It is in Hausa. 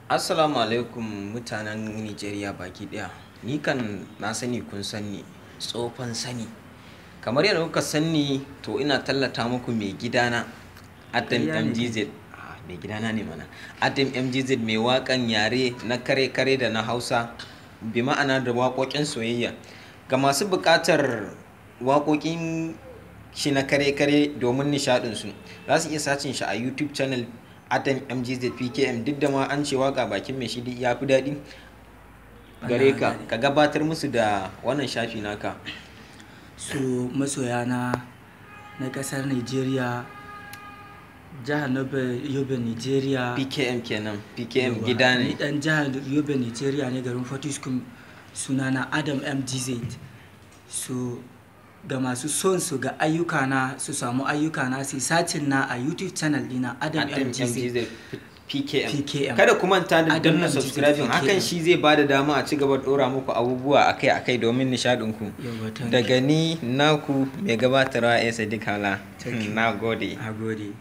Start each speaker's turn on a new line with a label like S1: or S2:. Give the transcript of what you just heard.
S1: Assalamu alaikum mutanen Nijeriya baki ɗaya. Ni kan na sani kun sani, tsofan sani. Kamar yadda kuka sani, to ina tallata muku mai gidana Adam
S2: Ƙarya ne.
S1: MGZ. Ah, mai gidana ne mana. Adam MGZ mai waƙan yare na kare-kare da na Hausa, bi ma'ana da waƙoƙin soyayya. Ga masu buƙatar waƙoƙin shi na kare-kare domin nishaɗinsu, za su iya searching shi a YouTube channel Adam MGZ PKM. Duk da ma an ce waka bakin mai shi ya fi daɗi gare ka, ka gabatar musu da wannan shafi naka.
S2: So masoyana na kasar Nigeria, jihar Yobe, Nigeria.
S1: PKM kenan, PKM.
S2: Yauwa,
S1: gida
S2: ni
S1: ne.
S2: Dan jihar Yobe, Nigeria ne, garin Fortiskum. Sunana Adam MGZ. So ga masu son su ga ayyukana, su samu ayyukana, su searching na a YouTube channel dina, Adam
S1: Adam
S2: MGZ.
S1: MGZ PKM.
S2: PKM.
S1: Kada ku manta da
S2: Adam
S1: danna
S2: MGZ
S1: subscribing, hakan
S2: PKM.
S1: shi zai bada dama a ci gaba da dora muku abubuwa akai-akai domin nishadin ku.
S2: Yauwa, thank you.
S1: Daga ni naku mai gabatarwa, ya Sadiq Hala.
S2: Thank you.
S1: Na gode.
S2: Na gode.